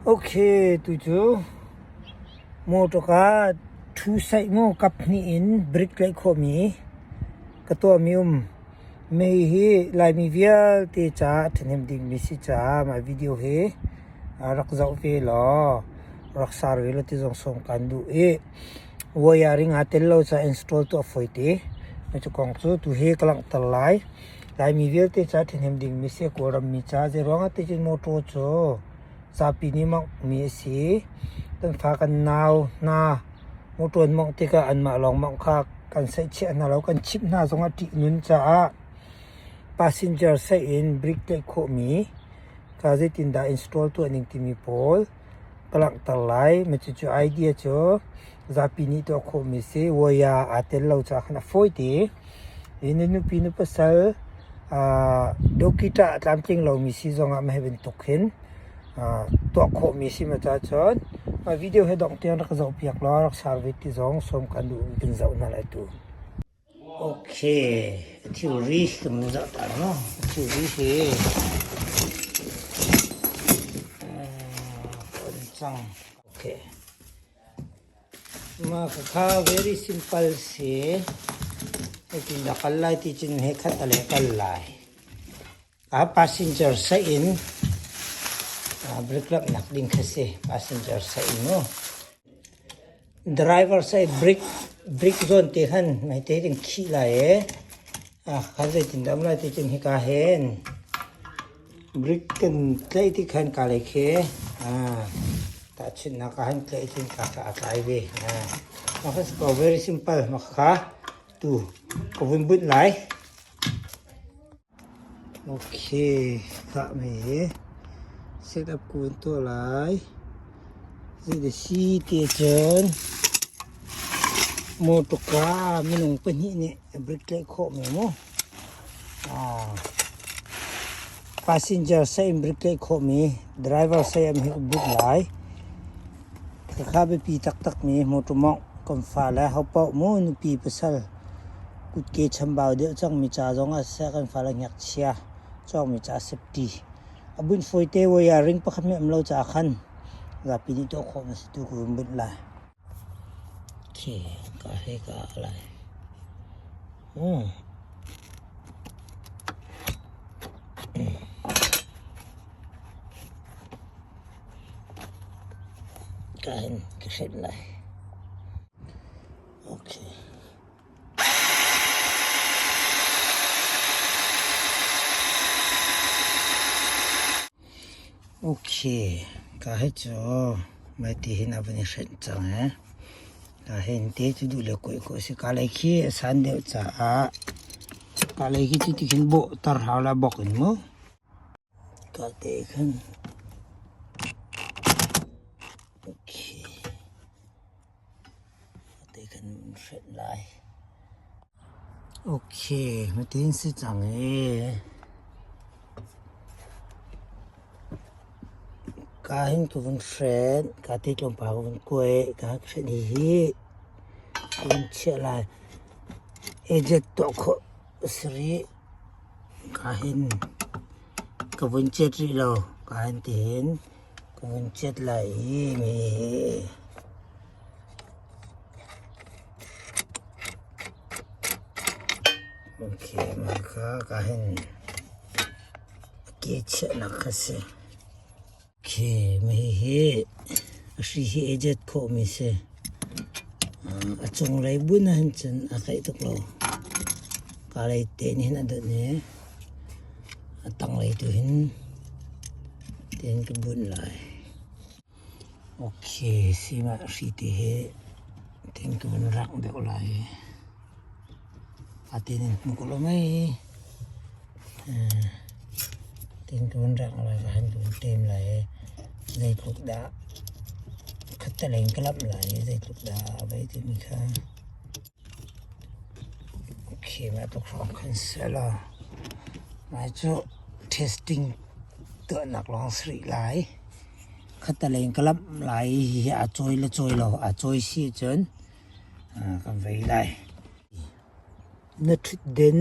Ok, tucu mawṭawka ṭhu saih maw kap hnih in brake tlaih khawhmi ka tuahmi um. Mei hi Laimi vialte caah a ṭhahnem dingmi si caah mah video hi rak zoh ve law rak share ve law ti zong sawm kaan duh i wiring aa tel lo caah install tuah a fawi te. Cu kong cu tuhi ka langhter lai. Laimi vialte caah ṭhahnem dingmi si. Kawlram mi caah zeiruangah ti cun mawṭaw cu zapi nih mawnghmi a si. Kan fa kan nau hna mawṭaw an mawngh tikah anmah lawng mawngh kha kan saihchiah hna lo. Kan chimh hna zongah ṭihnun caah passenger saih in brake tlaih khawhmi kha zeitindah install tuah ning timi pawl ka langhter lai. Mah cucu idea cu zapi nih tuah khawhmi si. Waya aa tel lo caah khan a fawi te. Hi na nupi na pasal dokita a tlamtling lomi si zongah mah hi bantuk hin tuah khawhmi si ma ca cun mah video hi dongh tiang rak zoh piak law rak share ve ti zong sawm kan duh kan zoh hna lai tu. Okay, a thilri kan zoh ta no. A thilri hi cang. Okay. Mah kha very simple si. Hitin dah kal lai ti cun he khat a le kal lai. A passenger sa in brake lamh nak ding kha si. Passenger sa in mu. Driver sa i brake brake zawn te khan mei te ding khih lai e. Kha zeitin dah um lai ti cun hika hen. Brake kan tlaih ti khan ka lei khi tahchunhnak ah han tlaih cun ka kha a tlai ve. Mah kha si ko very simple mah kha tu ka vun bunh lai. Okay, tah me set up kun tuah lai. Zei si ti cun motorka minung pahnih nih brake tlaih khawh mi mu. Passenger seh in brake tlaih khawhmi driver seh an hi but lai. Khakha biapi taktakmi motor mawngh kan fale hopaoh mu nupi pasal kutke chambau deuh cangmi ca zong ah siseh kan fale ngakchia cawkmi ca safety. A bunh fawite wire ring pakhat hmeh um lo caah khan zapi nih tuah khawh na si tu ka vun bunh lai. Okay, ka he ka lai. Ka hin ka hrenh lai. Okay. Okay, ka hi cu mai ti hin a van i hrenh cang eh. Ka hin te cu duh le kuai khawh a si. Ka lei khi a san deuh caah ka lei khi cuti khin bawh tar hau la bawk in mu. Ka te khan okay. Ka te khan hrenh lai. Okay, matin si cang i ka hin ka vun hren, ka ti tlawmpal ka vun kuai, ka hren hihi ka vun chiah lai. Ejet tuah khawh a si rih. Ka hin ka vun cet rih lo. Ka hin tihin ka vun cet lai i mi hi. Okay, mah kha ka hin a ke chiahnak kha si. Okay, mah hihi a hri hi ejet khawhmi si. A cunglei bun ahhin cun a kaih tuk lo. Ka lei te nih hin a donh i a tanglei tu hin tiin ka bunh lai. Okay, si mah hri te hi tin ka vun rangh deuh lai. A tin in hmu ko lo mei. Tin ka vun rangh lai, va han ka vun tem lai. Zeitluk dah khattelei in ka lamh lai, zeitluk dah a vei timi kha. Okay, mah tluk hrawng khan seh law. Mah cu testing tuahnak lawng si rih lai. Khattelei in ka lamh lai i hihi aa cawi le cawi lo aa cawi si ahcun kan vei lai. Na ṭhutden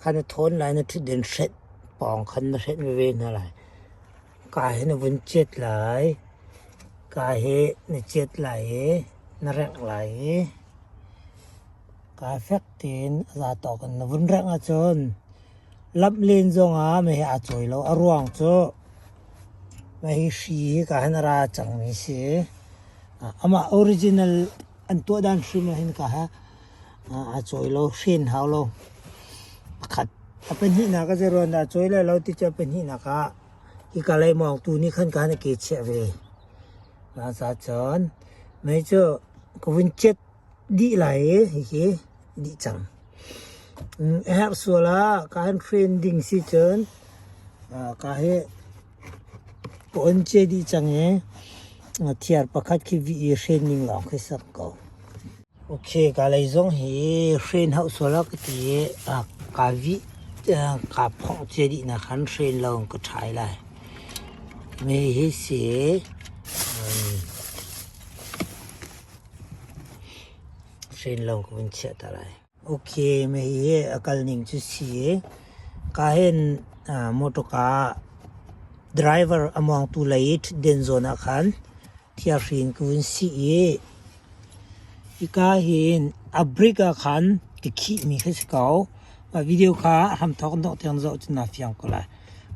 kha na thawn lai, na ṭhutden hrenh pawng khan na hrenh veve hna lai. Ka hi na vun ciat lai. Ka hi na ciat lai i na rengh lai i ka fek tein a za tawk in na vun rengh ahcun lamh len zongah mei aa cawi lo. A ruang cu mei hi hri hi ka hin a ra cangmi si. Amah original an tuah dan hrim ah hin ka ha aa cawi lo, hren hau lo. Pakhat. A pahnihnak a zei ruang dah a cawi lai lo ti cu a pahnihnak ah hika lei mawngtu nih khan ka han a ke chiah ve. Mah ca cun mei cu ka vun cet dih lai i hihi dih cang. A herh sual ah ka han hren ding si cun ka hi ka on cia dih cang i thiar pakhat khi vih i hren ning lawng khi sak ko. Ok, ka lei zong hi hren hauh sual ah ka ti i kaa vih, kaa phongh cia dih nak khan hren lo in ka ṭhai lai. Mi hi si hren lo ka vun chiah ta lai. Ok, mi hi a kal ning cu si. Ka hin motor driver a mawngtu lei i ṭhutden zawn ah khan thiarhri in ka vun sih i hika hin a brick ah khan ka khihmi kha si ko. Mah video kha a hramthawk in dongh tiang zoh cun naa fiang ko lai.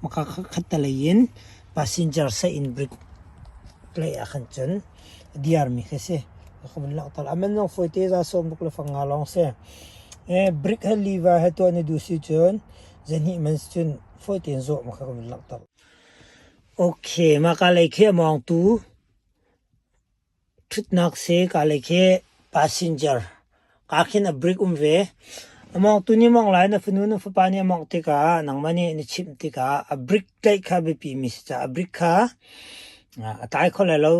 Maka khattelei in passenger seh in brick lei ah khan cun a diarmi kha si. Ka vun langhter. A man zong fawite za 60 le fang nga lawng si. Brick he liva he tuah na duh si cun zahnih man si cun fawi tein zawh ma kha ka vun langhter. Ok, mah ka lei khi a mawngtu ṭhutnak si, ka lei khi passenger. Ka khin a brake um ve. A mawngtu nih mawngh lai, na fanu na fapa nih a mawngh tikah nangmah nih na chimh tikah a brake tlaih kha biapi mi si caah a brake kha a tlai kho lai lo.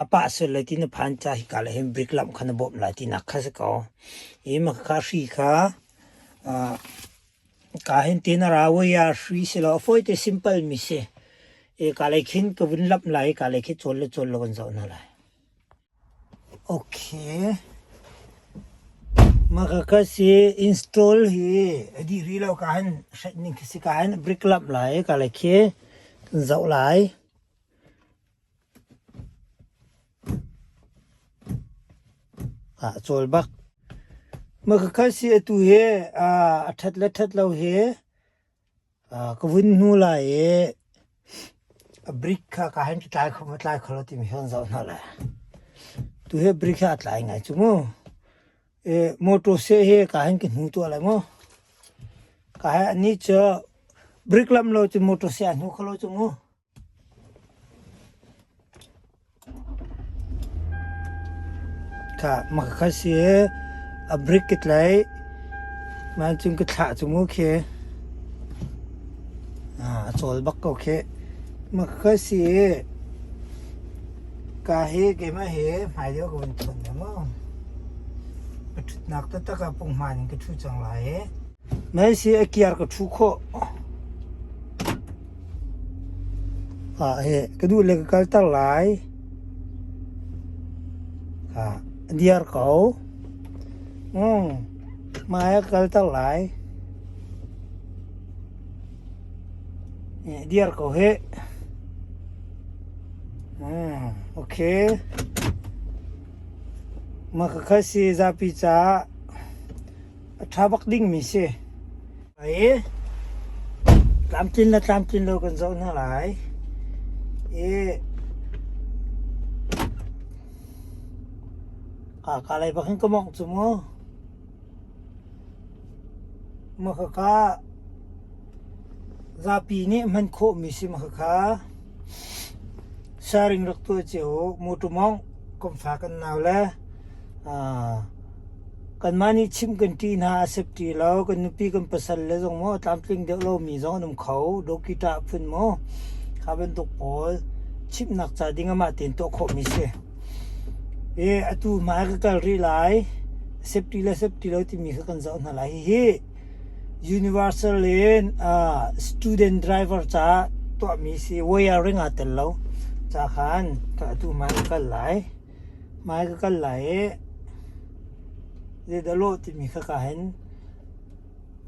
A pah sual lai ti na phan caah hika lei hin brake lamh kha na bawmh lai tinak kha si ko. Hi mah khakha hri kha Ka hin tin a ra voi ah hri si lo a fawite simple mi si. I ka lei khin ka vun lamh lai i ka lei khi cawl le cawl lo kan zoh hna lai. Okay. Mah ka ka si install hi a dih rih lo ka hin hreih ning khi si ka hin brick lamh lai ka lei khi kan zoh lai. A cawl bak. Makhakhat si atu hi a ṭhat le ṭhat lo hi ka vun hnu lai i a brik kha ka hin ka tlai kho maw tlai kho lo timi hi kan zoh hna lai. Tu hi brik hi a tlai ngai cu mu. Motor seh hi ka hin ka hnu tuah lai mu. Ka hi anih cu brik lam lo cu motor seh a hnu kho lo cu mu. Makha si a brik ka tlaih. Mah cun ka thlah cu mu khi. A cawl bak ko khi. Makha si ka hi keimah hi hmai deuh ka vun thawn ve mu. Ka ṭhutnak taktak ah punghman in ka ṭhu cang lai i. Mei si a kiar ka ṭhu khawh. Ka duh le ka kalter lai. A diar ko. Hmai ah ka kalter lai. Diar ko hih. Okay. Mah khakha si zapi caah A ṭha bak dingmi si. I tlamtlin le tlamtlin lo kan zoh hna lai. I ka lei bak hin ka mawngh cu mu. Mah khakha zapi nih hman khawhmi si mah khakha sharing rak tuah cio u. Motor mawngh komfa kan nau le Kanmah nih chimh kan ṭih hna a sep ṭi lo. Kan nupi kan pasal le zong maw tlamtling deuh lomi zong an um kho. Dawki-ṭah phun maw kha bantuk pawl chimhnak ca ding amah tein tuah khawhmi si. I atu hmai ka kal rih lai. Sep ṭi le sep ṭi lo timi kha kan zoh hna lai. Hihi universal in student driver caah tuahmi si. Wiring aa tel lo. Ca khan atu hmai ka kal lai. Hmai ka kal lai i zeidah lawh timi kha ka hen.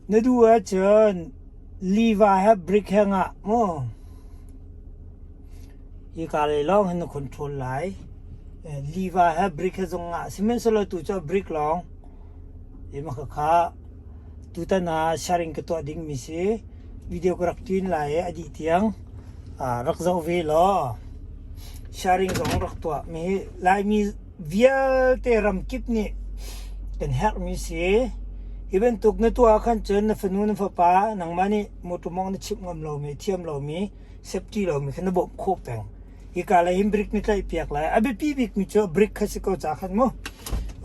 Na duh ahcun liva he brick he ngah mu. Hika lei lawng hin na control lai. Lever he brake he zong ngah. Sihmanhsehlaw tu cu brake lawng. Hi mah khakha tutan ah sharing ka tuah dingmi si. Video ka rak ṭin lai i a dih tiang rak zoh ve law sharing zong rak tuah. Mi Laimi vialte ramkip nih kan herhmi si. Hi bantuk na tuah ahkhan cun na fanu na fapa nangmah nih motor mawngh na chimh ngam lomi thiam lomi safety lomi kha na bawmh khawh peng. Hika lei hin brake na tlaih piak lai. A biapi bikmi cu brake kha si ko ca khan mu.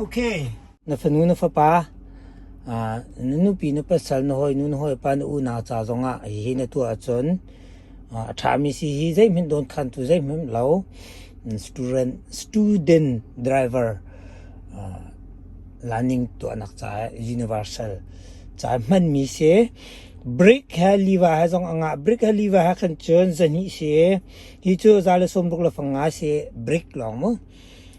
Okay. Na fanu na fapa na nupi na pasal na hawinu na hawipa na unau ca zongah hihi na tuah ahcun a ṭhami si hi zeihmanh dawnkhantu zeihmanh lo student student driver learning tuahnak caah universal ca hmanmi si. Brake he lever he zong a ngah. Brake he lever he khan cun zahnih si. Hi cu 165 si brake lawng mu.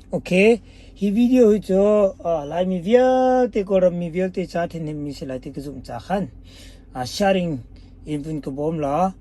Okay, hi video hi cu Laimi vialte Kawlram mi vialte ca thinhimmi si lai ti ka zumh ca khan sharing in vun ka bawm law.